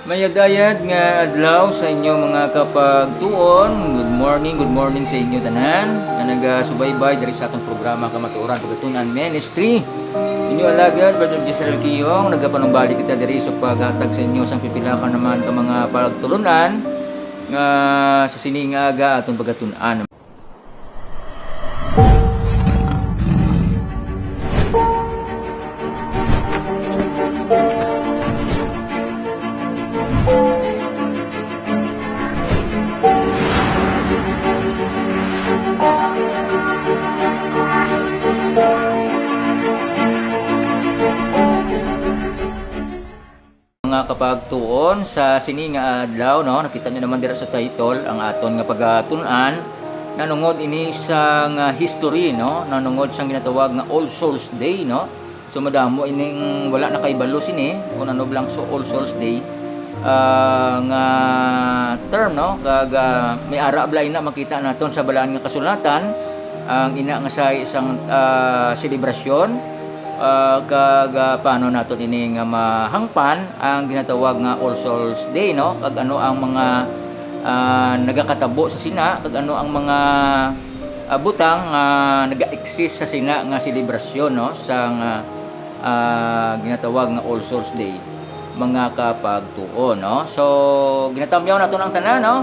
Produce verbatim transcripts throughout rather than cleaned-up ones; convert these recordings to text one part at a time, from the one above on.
Mayadayad nga adlaw sa inyo, mga kapagtuon. Good morning, good morning sa inyo tanan nga nagasubaybay diri sa atong programa, Kamatuoran Pagatunan Ministry. Inyo alagad, Brother Jezreel Kiyong, nagapanumbalik kita diri sa paghatag sa inyo sang pipila ka naman ka mga pagtulunan nga sa sini nga aga aton pagatun-an. Mga kapagtuon, sa sini nga adlaw, no, nakita niyo naman dira sa title ang aton nga pagatun-an. Nanungod ini sa nga history, no, nanungod sang ginatawag nga All Souls Day, no. So madamo ining wala nakahibalo sini kung ano lang sa All Souls Day, ah, nga term, no, kag, ah, may ara bala ina makita naton sa Balaan nga Kasulatan ang ina nga sa isang, ah, selebrasyon, ah, kag, ah, paano naton ini nga mahangpan ang ginatawag nga All Souls Day, no? Kag ano ang mga, ah, nagakatabo sa sina, kag ano ang mga, ah, butang nga naga-exist sa sina nga selebrasyon, no? Sang, ah, ah, ginatawag nga All Souls Day, mga kapagtuon, no? So, ginatamyaw naton ang tanan, no?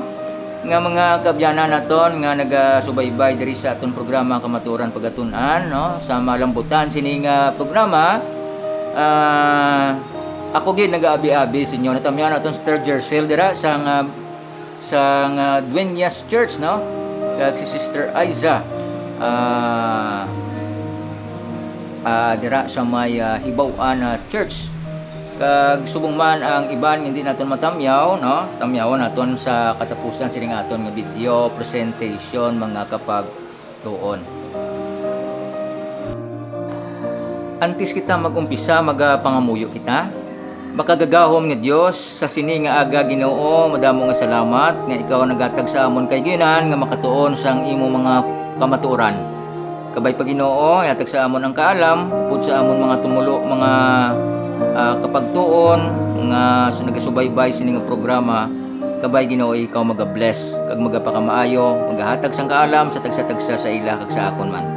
Nga mga kaabyanan naton nga nagasubaybay diri sa aton programa, Kamatuoran Pagatun-an, no? Sa malambutan sini nga programa, ah, ako gid nagaabi-abi sa inyo. Natamyaw naton si Sister Jercel dira sa nga, sa nga Dueñas Church, no? Kag si Sister Aiza, ah, ah, dira sa may, ah, Hibaw-an, ah, Church. Kag subong man ang iban nga hindi naton matamyaw, no? Tamyawon naton sa katapusan sining aton nga video presentation, mga kapagtuon. Antes kita mag-umpisa, magapangamuyo kita. Makagagahom nga Dios, sa sini nga aga, Ginoo, madamo nga salamat nga ikaw naghatag sa amon kaayunan nga makatuon sang imo mga kamatuoran. Kabay pa, Ginoo, ihatag sa amon ang kaalam upod sa amon mga tumulo, mga, ah, kapagtuon nga sa nagasubaybay sini nga programa. Kabay, Ginoo, ikaw maga-bless kag magapakamaayo, magahatag sang kaalam sa tagsa-tagsa sa ila kag sa akon man,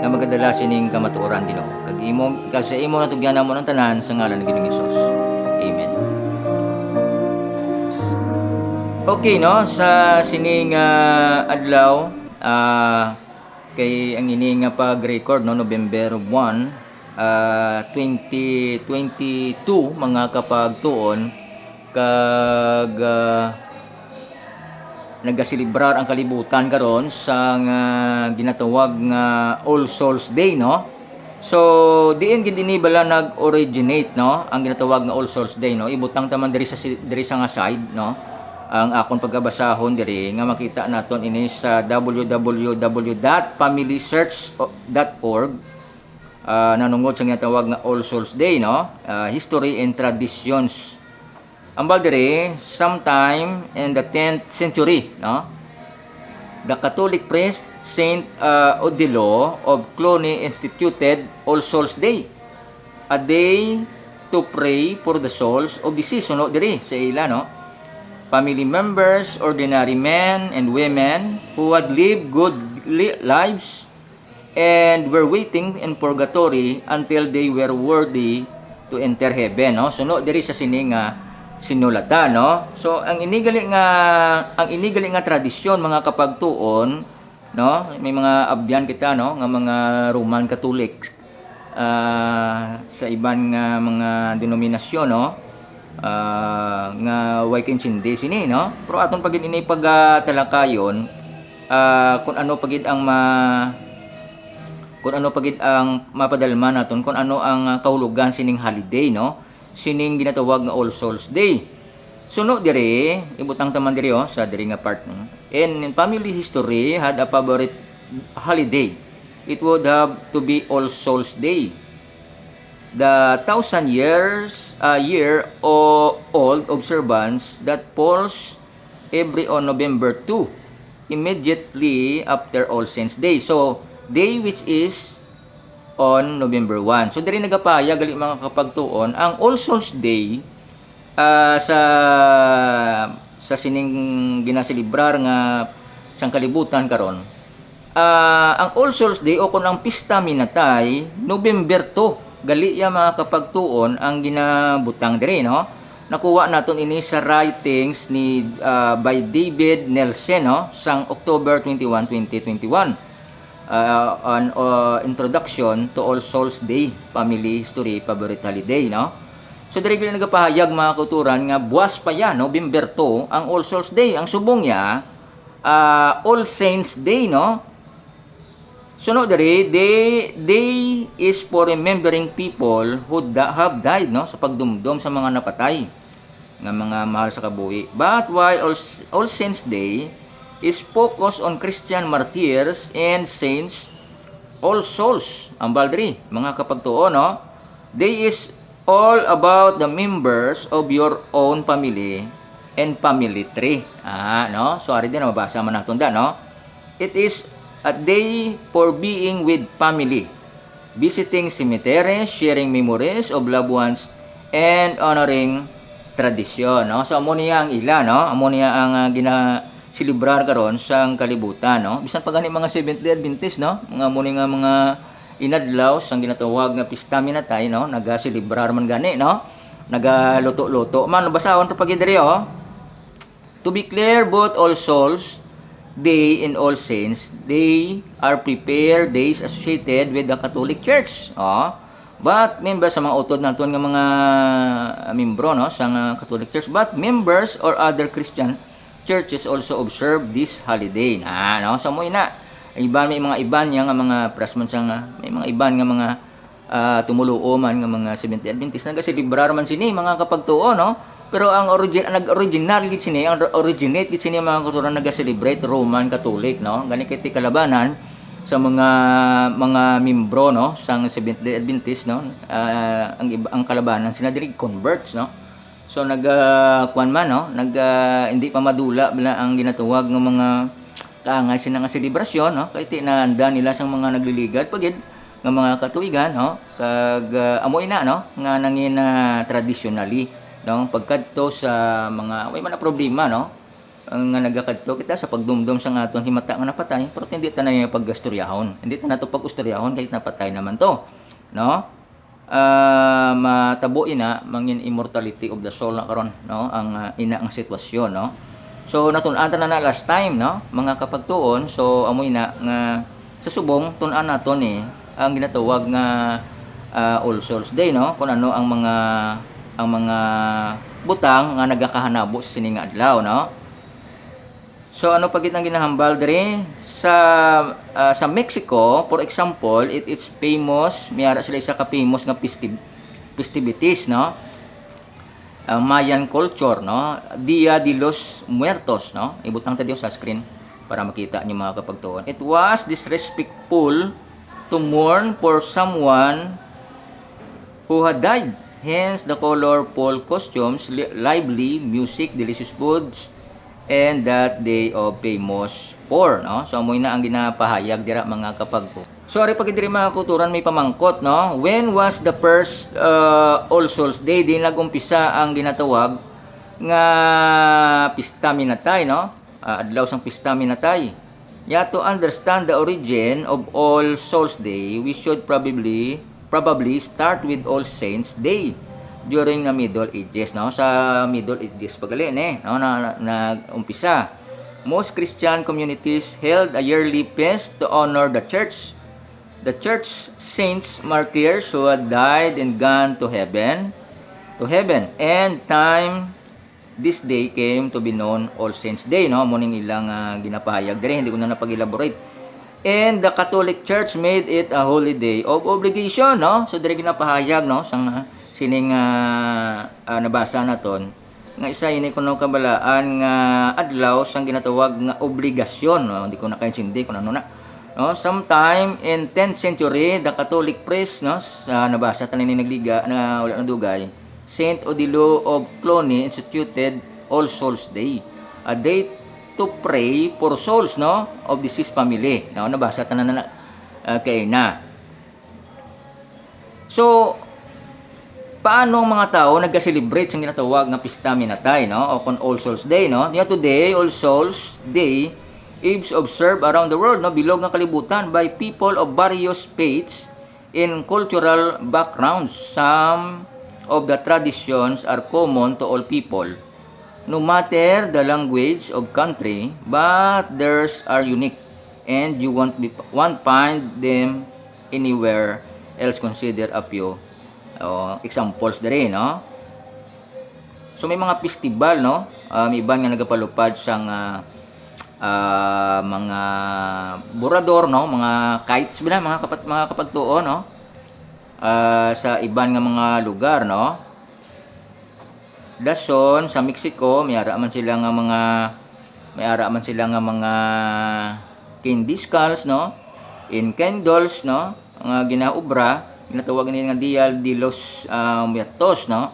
nga magadala sining kamatuoran, Ginoo. Kag imo, kag sa imo natugyan namon ang tanan sa ngalan ni Ginoong Jesus. Amen. Okay, no, sa sining, ah, adlaw, ah, kay ang ini nga pag-record, no, November one, ah, twenty twenty-two, mga kapagtuon, kag, ah, nagaselebrar ang kalibutan karon sa nga ginatawag nga All Souls Day, no? So, diin gid ini bala nag-originate, no? Ang ginatawag nga All Souls Day, no? Ibutang ta man diri sa si-, diri sa nga side, no? Ang akon pagabasahon diri nga makita naton ini sa w w w dot family search dot org, ah, nanungod sa ginatawag nga All Souls Day, no? Ah, history and traditions. Ambal diri, sometime in the tenth century, no? The Catholic priest Saint, uh, Odilo of Cluny instituted All Souls Day, a day to pray for the souls of deceased, suno diri sa ila, no? Family members, ordinary men and women who had lived good li-, lives and were waiting in purgatory until they were worthy to enter heaven, no? Suno diri sa sini nga sinulatan, no? So, ang inigali nga, ang inigali nga tradisyon, mga kapagtuon, no? May mga abyan kita, no, nga mga Roman Catholic, ah, sa iban nga mga denominasyon, no? Ah, nga way kaintindi sini, no? Pero aton pa gid ini pagatalakayon, ah, kung ano pa gid ang ma-, kung ano pa gid ang mapadalman naton, kung ano ang, ah, kahulogan sining holiday, no? Sining ginatawag nga All Souls Day. Suno diri, ibutang ta man diri, oh, sa diri nga part, no? In family history, had a favorite holiday. It would have to be All Souls Day. The thousand years, uh, year o-, old observance that falls every on November two, immediately after All Saints Day. So, day which is on November one. So, diri nagapahayag gali, mga kapagtuon, ang All Souls Day Ah, sa, sa sining ginaselebrar nga sang kalibutan karon, ah, ang All Souls Day o kon ang Pista Minatay, November two. Gali ya, mga kapagtuon, ang ginabutang diri, no? Nakuha naton ini sa writings ni, ah, by David Nelson, no? Sang October twenty-one, twenty twenty-one. Ah, an, ah, Introduction to All Souls Day, Family History, Favorite Holiday, no? So, diri gyud nagapahayag, mga kauturan, nga buwas pa yan, November two, ang All Souls Day. Ang subong niya, ah, All Saints Day, no? So, no, diri, day, day is for remembering people who da-, have died, no? Sa pagdumdom sa mga napatay nga mga mahal sa kabuhi. But while All, All Saints Day is focused on Christian martyrs and saints, All Souls, ang baldri, mga kapagtuo, no? Day is all about the members of your own family and family tree. Ah, no? So, ari din, mabasa man naton da, no? It is a day for being with family, visiting cemeteries, sharing memories of loved ones, and honoring tradition, no? So, amo niya ang ila, no? Amo niya ang, ah, gina-, celebrar karon sang kalibutan, no? Bisan pa gani mga Seventh-day Adventist, no? Mga amo ni nga mga inadlaw sang ginatawag nga Pista Minatay, no? Nagaselebrar man gani, no? Nagaluto-luto man. Basahon to pa gid diri, oh. To be clear, both All Souls Day and All Saints Day are prepared days associated with the Catholic Church. Oh. But members sa mga utod naton nga mga membro, no, sa nga Catholic Church, but members or other Christian churches also observe this holiday. Na, no? So, mo ina, iban, may mga iban niya nga mga prasman sa nga, may mga iban nga mga, ah, tumuluo man nga mga Seventh-day Adventist nagaselebrar man sini, mga kapagtuo, no? Pero ang origin, ang nag-original gid sini, ang originate gid sini, mga kauturan, naga-celebrate Roman Catholic, no? Gani kay ti kalabanan sa mga, mga membro, no, sang Seventh-day Adventist, no? Ah, ang iba, ang kalabanan sila diri converts, no? So, nag, ah, kuwan man, no? Nag, ah, hindi pa madula bala ang ginatawag nga mga kaangay sina nga selebrasyon, no? Kay ti naanda nila sang mga nagliligad pa gid nga mga katuigan, no? Kag, ah, amo ina, no? Nga nangin, ah, traditionally, no? Pagkadto sa mga, way man na problema, no? Ang nga nagakadto kita sa pagdumdom sang aton himata nga napatay, pero hindi ta na niya pag-istoryahon. Hindi ta na to pag-istoryahon kay napatay naman to, no? Ah, matabo ina, mangin immortality of the soul na karon, no? Ang, ah, ina nga sitwasyon, no? So, natun-an ta na na last time, no? Mga kapagtuon, so, amo ina nga sa subong, tun-an naton ni ang ginatawag nga, ah, All Souls Day, no? Kung ano ang mga, ang mga butang nga nagakahanabo sa sini nga adlaw, no? So, ano pa gid ang ginahambal diri sa, ah, sa Mexico, for example, it is famous, may ara sila isa ka famous nga festiv-, festivities, no? Ang Mayan culture, no? Dia de los Muertos, no? Ibutang ta diyo sa screen para makita niyo, mga kapagtuon. It was disrespectful to mourn for someone who had died. Hence the colorful costumes, li-, lively music, delicious foods, and that day of famous poor, no? So, amo na ang ginapahayag dira, mga kapagtuon. So, ari pa gid diri, mga kauturan, may pamangkot, no? When was the first, uh, All Souls Day? Di nag-umpisa ang ginatawag nga Pista Minatay, no? Ah, adlaw sang Pista Minatay. Ya, to understand the origin of All Souls Day, we should probably, probably start with All Saints Day during the Middle Ages, no? Sa Middle Ages pa gali ni, no, na, na, nag-umpisa. Most Christian communities held a yearly feast to honor the church, the church saints, martyrs who had died and gone to heaven, to heaven, and time this day came to be known All Saints Day, no? Amo ning ilang, ah, ginapahayag diri, hindi ko na napag-elaborate. And the Catholic Church made it a holy day of obligation, no? So, diri ginapahayag, no, sang, ah, sining, ah, ah, nabasa naton, nga isa ini kuno kabalaan nga adlaw sang ginatawag nga obligasyon, no? Hindi ko nakaintindi kung ano na. No? Sometime in tenth century, the Catholic priest, no, sa nabasa ta nini nagliga, na wala na dugay, Saint Odilo of Cluny instituted All Souls Day, a day to pray for souls, no, of deceased family. No, nabasa ta na, na, ah, kay na. So, Paano ang mga tawo nagka-celebrate sang ginatawag nga Pista Minatay, no? O kon All Souls Day, no? Niya today, All Souls Day is observed around the world, no? Bilog nga kalibutan by people of various faiths and cultural backgrounds. Some of the traditions are common to all people, no matter the language of country, but theirs are unique, and you won't be, won't find them anywhere else. Consider a few, oh, examples diri, no? So, may mga festival, no? Ah, may iban nga nagapalupad sang, ah, ah, mga burador, no? Mga kites ba na, mga kapat-, mga kapagtuo, no? Ah, sa iban nga mga lugar, no? Dason, sa Mexico, may ara man sila nga mga, may ara man sila nga mga candy skulls, no? In candles, no? Nga ginaobra, ginatawag nila nga Dia de los, ah, Muertos, no?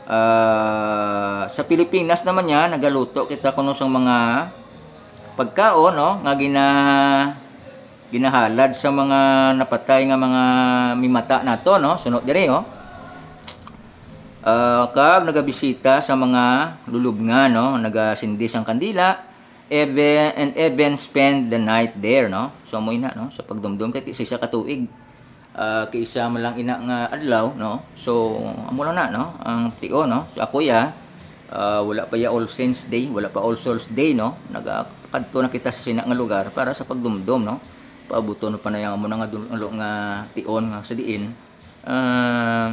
Ah, sa Pilipinas naman niya, nagaluto kita kuno sang mga pagkaon, no? Nga gina-, ginahalad sa mga napatay nga mga mimata nato, no? Suno diri, oh. Ah, kag nagabisita sa mga lulubngan, no? Nagasindi sang kandila, even, and even spend the night there, no? So, amo ina, no? Sa pagdumdom, kay sa isa ka tuig, ah, kay isa man lang ina nga adlaw, no? So, amo lang na, no? Ang tio, no? So, ako ya, ah, wala pa ya All Saints Day, wala pa All Souls Day, no? Nagakadto na kita sa sina nga lugar para sa pagdumdom, no? Paabuton pa na yang amo na nga dul-, nga tion nga sa diin, ah,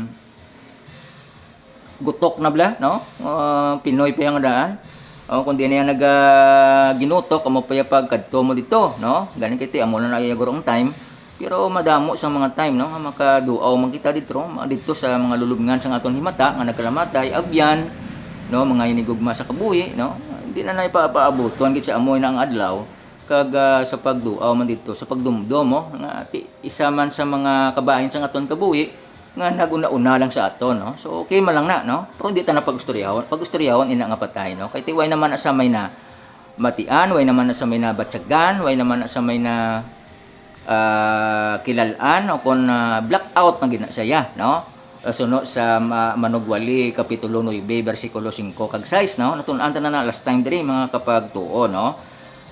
gutok na bala, no? Ah, Pinoy pa yang daan. O, kung di na yan nag, ah, ginutok, amo pa ya pagkadto mo dito, no? Gani kay ti, amo na na iya guro ang time. Pero madamo sa mga time, no, nga makaduaw man kita dito, ma-, dito sa mga lulubngan sa aton himata nga nagkalamatay, abyan, no, mga hinigugma sa kabuhi, no? Hindi na na ipapaabuton gid sa amo na ang adlaw kag, ah, sa pagduaw man dito, sa pagdumdom, mo, nga ti-, isa man sa mga kabahin sa aton kabuhi nga nag-una-una lang sa aton, no? So, okay man lang na, no? Pero di ta na pag-istoryahon, pag-istoryahon ina nga patay, no? Kay ti way naman na sa may na matian, way naman na sa may nabatyagan, way naman na sa may na, ah, kilal-an, o kon, ah, blackout na gina siya, no? Ah, suno sa Ma-, Manugwali, Kapitulo nuebe, bersikulo singko kag sais, no? Natun-an ta na na last time diri, mga kapagtuo, no?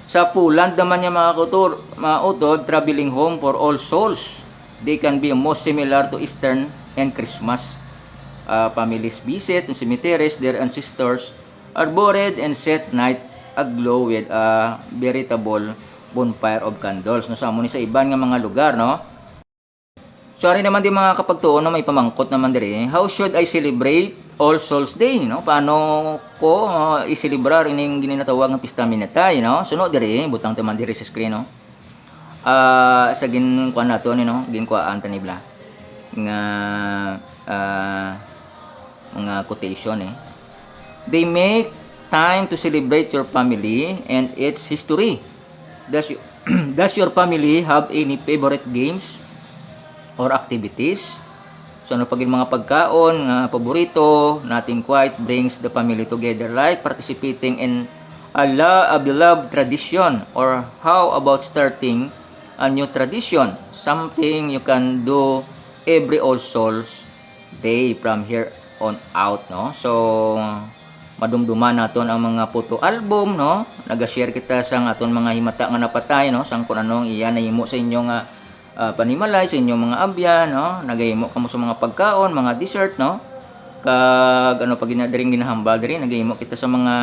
Sa Poland naman niya, mga kutur-, mga utod, traveling home for All Souls. They can be most similar to Eastern and Christmas. Ah, families visit the cemeteries, their ancestors are buried and set night aglow with a veritable bonfire of candles. No, sa amo ni sa iban nga mga lugar, no? So, ari naman di, mga kapagtuon, no, may pamangkot naman diri, "How should I celebrate All Souls Day?" No? Paano ko, uh, i-celebrar ining gininatawag nga Pista Minatay, no? Suno diri, butang ta man diri sa screen, no? Ah, sa gin-, kuan nato ni, no? Ginkuhaan ta ni bla nga, ah, mga quotation, eh. They make time to celebrate your family and its history. Does y-, does your family have any favorite games or activities? So, ano pa gid mga pagkaon nga paborito natin, quite brings the family together, like participating in a la-, a beloved tradition, or how about starting a new tradition, something you can do every All Souls Day from here on out, no? So, madumduman naton ang mga photo album, no? Naga-share kita sa aton mga himata nga napatay, no? Sang kung anong iya nahimo sa inyo nga, ah, panimalay, sa inyong mga abyan, no? Nagahimo kamo sa mga pagkaon, mga dessert, no? Kag ano pa gina-, diri nga ginahambal diri, nagahimo kita sa mga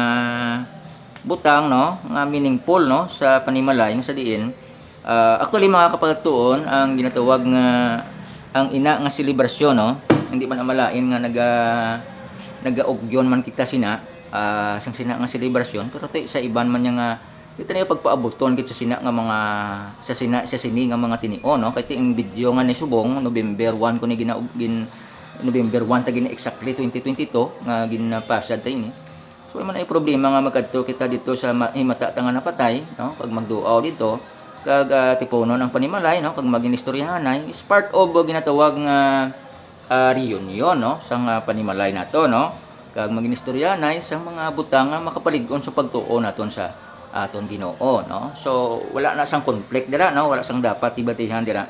butang, no? Nga meaningful, no? Sa panimalay, nga sa diin, ah, actually, mga kapagtuon, ang ginatawag nga ang ina nga selebrasyon, no? Hindi man amalain nga naga-, nagaugyon man kita sina, ah, sang sina nga selebrasyon, pero ti, sa iban man niya nga, di ta niya pagpaabuton gid sa sina nga mga, sa sina, sa sini nga mga tinion, no? Kay ti, ang video nga ni subong, November one ko ni gina-, gin-, November one ta gina exactly twenty twenty-two nga ginapasad ta ini. So, wala man ay problema nga magkadto kita dito sa ma-, himata ta nga napatay, no? Kag magduaw dito, kag, ah, tipunon ang panimalay, no? Kag maginistoryahanay, is part of, uh, ginatawag nga, ah, reunion, no? Sa nga panimalay nato, no? Kag maginistoryahanay sa mga butang nga makapalig-on sa pagtuo naton sa aton Ginoo, no? So, wala na sang conflict dira, no? Wala sang dapat debatihan dira.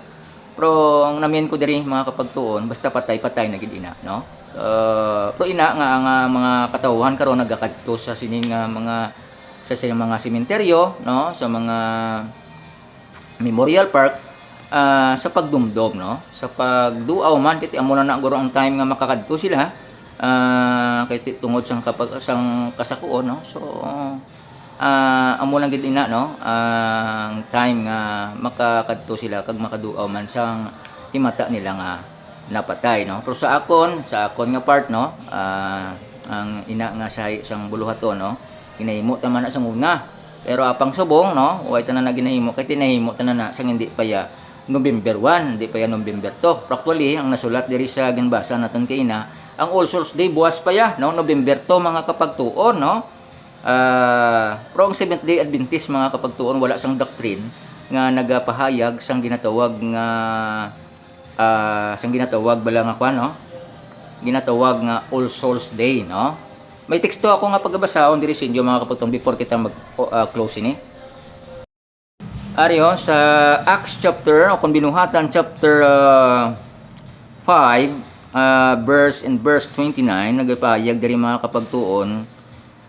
Pero ang namin ko diri, mga kapagtuon, basta patay, patay na gid ina, no? Ah, pero ina nga, nga mga katawhan karon nagakadto sa sini nga mga, sa, sa mga sementeryo, no? Sa mga Memorial Park, ah, sa pagdumdom, no? Sa pagduaw man, kay amo na na guro ang time nga makakadto sila, ah, kay ti-, tungod sang kapag-, sang kasakuon, no? So, ah, amo lang gid ina, no? Ang time nga makakadto sila kag makaduaw man sang himata nila nga napatay, no? Pero sa akon, sa akon nga part, no, ah, ang ina nga sahi sang buluhaton, no, ginahimo ta man na sang una. Pero apang subong, no, way ta na na ginahimo, kay tinahimo ta na na sang hindi pa ya November one, hindi pa ya November two. Pero actually, ang nasulat diri sa ginbasa naton kay ina, ang All Souls Day buwas pa ya, no, November two, mga kapagtuon, no. Ah, pero ang Seventh Day Adventist, mga kapagtuon, wala sang doctrine nga nagapahayag sang ginatawag nga, ah, sang ginatawag bala nga kwan, no? Ginatawag nga All Souls Day, no? May teksto ako nga pagabasahon diri sa inyo, mga kapagtuon, before kita mag, o, ah, close ini. Ari, oh, sa Acts chapter, o kung Binuhatan chapter, ah, five, ah, verse, in verse twenty-nine, nagapahayag diri, mga kapagtuon,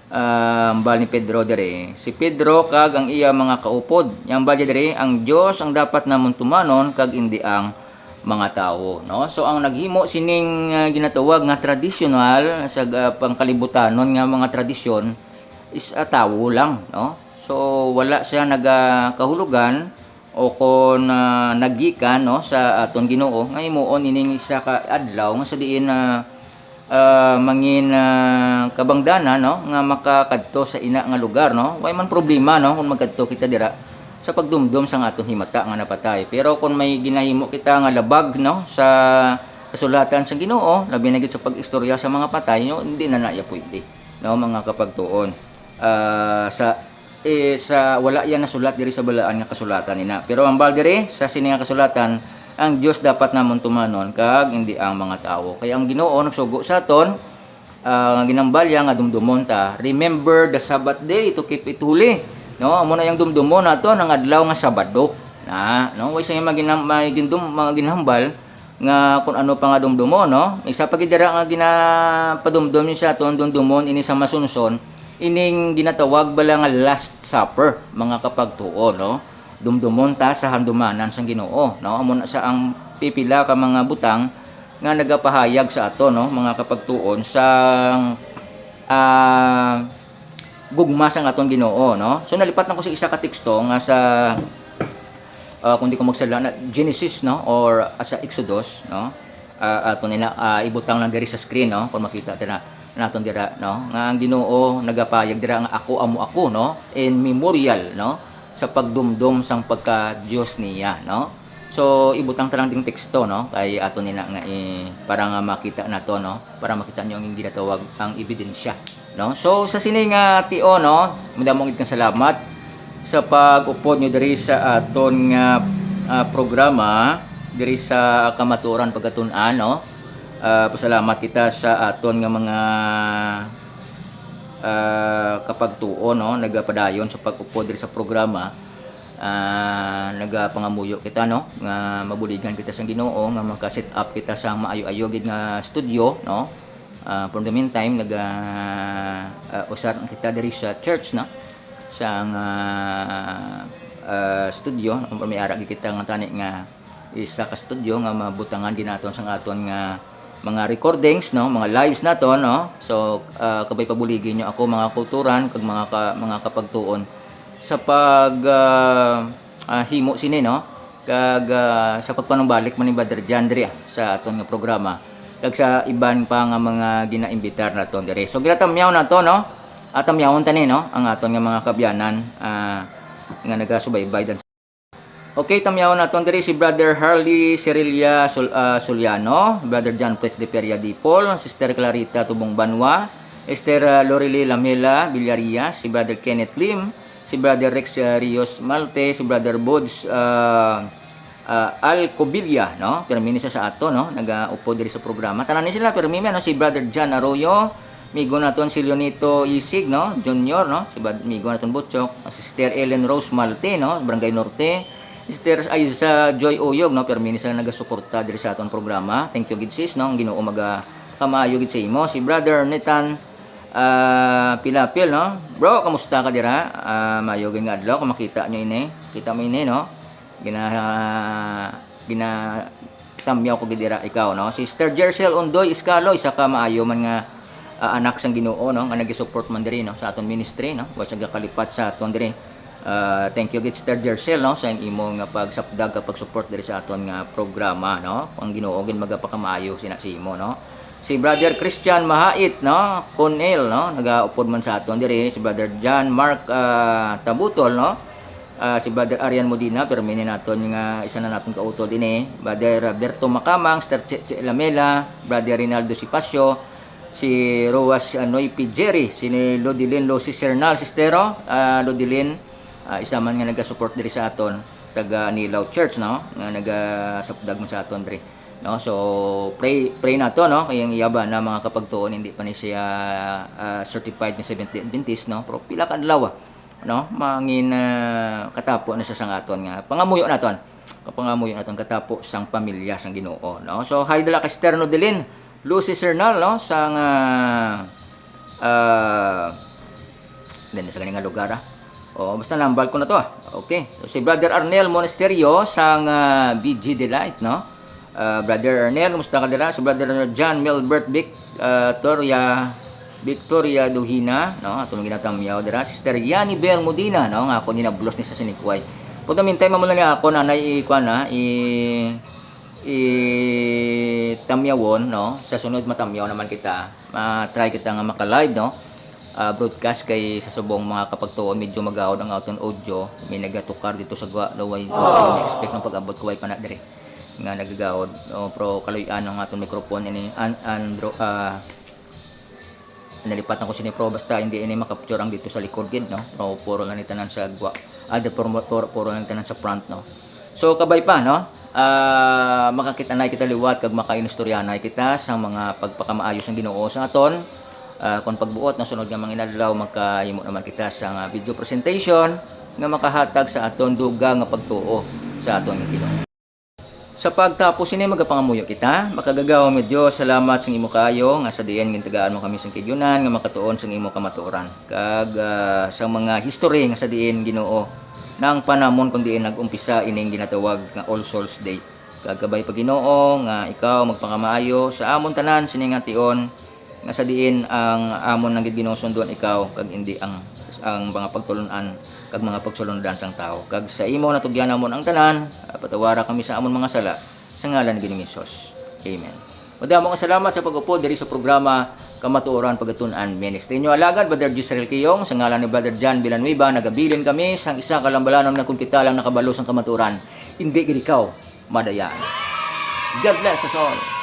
ah, hambal ni Pedro diri. Si Pedro kag ang iya mga kaupod. Ang hambal niya diri, ang Dios ang dapat namon tumanon kag indi ang mga tawo, no? So, ang naghimo sining, ah, ginatawag nga tradisyonal sa, ah, pangkalibutanon nga mga tradisyon is, ah, tawo lang, no? So, wala siya nagakahulugan o kon, ah, naggikan, no, sa aton Ginoo nga himuon ining isa ka adlaw nga sa diin, ah, ah, mangin, ah, kabangdanan, no, nga makakadto sa ina nga lugar, no? Way man problema, no, kung magkadto kita dira sa pagdumdom sang aton himata nga napatay. Pero kung may ginahimo kita nga labag, no, sa kasulatan sang Ginoo, labi na gid sa pag-istorya sa mga patay, no, hindi na na iya pwede, no, mga kapagtuon. Ah, sa is, ah, wala yan nasulat diri sa balaan nga kasulatan ina. Pero ang hambal diri sa sini nga kasulatan, ang Dios dapat namon tumanon kag hindi ang mga tawo. Kay ang Ginoo nagsugo sa aton, ah, nga ginhambal niya nga dumdumon ta. "Remember the Sabbath day to keep it holy." No, amo na yung dumdumon nato ang adlaw nga Sabado. Na, no, way sa may ginam-, may gindum-, mga ginhambal nga kung ano pa nga dumdumon, no? Isa pa gid dira nga ginapadumdom ni sa aton dumdumon ini sa masunson, ining ginatawag bala nga Last Supper, mga kapagtuo, no? Dumdumon ta sa handumanan sang Ginoo, no? Amo na sa ang pipila ka mga butang nga nagapahayag sa ato, no, mga kapagtuon, sang, ah, gugma sang aton Ginoo, no? So, nalipat lang ko sa isa ka teksto nga sa, ah, kung di ko magsala, na Genesis, no, or, ah, sa Exodus, no? Ah, ato nila, ah, ibutang lang diri sa screen, no, kung makita dira naton dira, no, nga ang Ginoo nagapayag dira nga, "Ako amo ako," no, in memorial, no, sa pagdumdom sang pagka-Dios niya, no? So, ibutang ta lang ding teksto, no, kay ato nila nga i-, para nga makita nato, no, para makita niyo ang ginatawag ang ebidensya, no? So, sa sini nga tio, no, madamo gid kang salamat sa pag-upod niyo diri sa aton nga, ah, programa diri sa Kamatuoran Pagkatun-an, no? Ah, pasalamat kita sa aton nga mga, ah, kapagtuo, no, nagapadayon sa pag-upod diri sa programa. Ah, nagapangamuyo kita, no, nga mabuligan kita sang Ginoo, nga maka-set up kita sa maayo-ayo gid nga studio, no. Ah, for the meantime, naga, ah, usar kita diri sa church, no, sa nga, ah, studio, no? May ara gid kita nga tani nga isa ka studio nga mabutangan gid naton sang aton nga mga recordings, no, mga lives naton, no. So, ah, kabay pabuligi nyo ako, mga kulturan kag mga ka-, mga kapagtuon, sa pag, ah, ah, himo sini, no, kag, ah, sa pagpanumbalik man ni Brother John diri, ah, sa aton nga programa kag sa iban pa nga mga ginaimbitar naton diri. So, ginatamyaw nato, no, at tamyawon tani, no, ang aton nga mga kabyanan, ah, nga nagasubaybay dan. Okay, tamyawon naton diri si Brother Harley Cirilia Sol-, ah, Soliano, Brother John Pres de Peria Dipol, Sister Clarita Tubong Banwa, Sister, ah, Lorely Lamela Villarias, si Brother Kenneth Lim, si Brother Rex, ah, Rios Malte, si Brother Bods, ah, ah, Alcobilla, no? Pirmi ni siya sa ato, no? Nagaupod diri sa programa. Tanan ni sila pirmi, no? Si Brother John Arroyo, migo naton si Leonito Isig, no? Junior, no? Si Brad-, migo naton Butchok, Sister Ellen Rose Malte, no? Barangay Norte, Sister Aiza Joy Uyog, no, permi ni sa nagasuporta diri sa aton programa. Thank you gid, sis, no. Ang Ginoo maga kamaayo gid sa imo. Si Brother Nathan, ah, Pilapil, no. Bro, kamusta ka dira? Ah, maayo gid nga adlaw kung makita nyo ini. Kita mo ini, no. Gina gina tamyaw ko gid dira ikaw, no. Sister Jercel Undoy Iscalo, isa ka maayo man nga, ah, anak sang Ginoo, no, nga nagisupport man diri, no, sa aton ministry, no, wa siya gakalipat sa aton diri. Ah, thank you gid, Sister Jercel, no, sa imo nga pagsapdag ka pagsupport diri sa aton nga programa, no. Ang Ginoo gid magapakamaayo sina sa imo, no. Si Brother Christian Mahait, no, Conel, no, nagaupod man sa aton diri. Si Brother John Mark, ah, Tabutol, no. Ah, si Brother Arian Modina, pero mini naton nga isa na naton kautod ini. Brother Roberto Macamang, Sister Che, Che Lamela, Brother Rinaldo Sipacio, si Roas, ah, Noy P. Jerry, si Lodilin Lucy Sernal, Sistero, ah, Lodilin, ah, isa man nga nagasupport diri sa aton, taga Nilaw Church, no, nga nagasapdag man sa aton diri, no. So, pray, pray nato, no, kay ang iya bana, mga kapagtuon, hindi pa ni siya, ah, certified nga Seventh-day Adventist, no, pero pila ka adlaw, no, mangin, ah, katapo na siya sang aton nga pangamuyo naton, pangamuyo naton katapo sang pamilya sang Ginoo, no. So, hi dala kay Sister Nodelin Lucy Sernal, no, sang, ah, ah, din sa ganing nga lugar, ah. O, basta nambal ko na to, ah. Okay. So, si Brother Arnel Monasterio sang, ah, B G Delight, no. Ah, Brother Arnel, kumusta ka dira? Si Brother John Melbert Vic, ah, Toria, Victoria Duhina, no, aton ginatamyaw dira. Sister Yani Bel Modina, no, nga ako ginablos ni sa sinikway. Pagkamintay, mamula ni ako, nanay, i-, kuwan na, i-, i-tamyawon, no? Sa sunod, matamyaw naman kita. Ma-try kita nga maka-live, no? Ah, broadcast kay sa subong mga kapagtuon, medyo magahod ang aton audio. May nagatukar dito sa gwa, laway. Expect ng pag-abot ko, way pa na dire. Nga nagagahod. O, pero kaluy-an ang aton microphone ini. An-, andro-, ah, nalipatan ko sini, pero basta hindi ini makapicture ang dito sa likod gid, no? Pero puro lang ni tanan sa gwa. Ah, di, puro, puro, puro lang tanan sa front, no? So, kabay pa, no? Ah, makakita na kita liwat kag makainistoryahanay kita sa mga pagpakamaayo sang Ginoo sa aton. Ah, kung pagbuot na sunod nga mga inadlaw, makahimo naman kita sa nga video presentation nga makahatag sa aton dugang nga pagtuo sa aton nga Ginoo. Sa pagtapos sini, magapangamuyo kita. Makagagahom nga Dios, salamat sang imo kaayo nga sa diin gintagaan mo kami sang kidyunan nga makatuon sang imo kamatuoran, kag, ah, sang mga history nga sa diin, Ginoo, nang panamon kon diin nag-umpisa ining ginatawag nga All Souls Day. Kag kabay pa, Ginoo, nga ikaw magpakamaayo sa amon tanan sini nga tion, nga sa diin ang amon lang gid, Ginoo, sundon ikaw, kag indi ang, ang mga pagtulon-an kag mga pagsulundan sang tawo. Kag sa imo natugyan namon ang tanan, ah, patawara kami sa amon mga sala, sa ngalan ni Ginoong Hesus. Amen. Madamo nga salamat sa pag-upod diri sa programa Kamatuoran Pagatun-an Ministry. Inyo alagad, Brother Gisrael Kiyong, sa ngalan ni Brother John Villanueva, nagabilin kami sang isa ka lambalanon nga kung kita lang nakabalo sang kamatuoran, indi gid ikaw madayaan. God bless us all.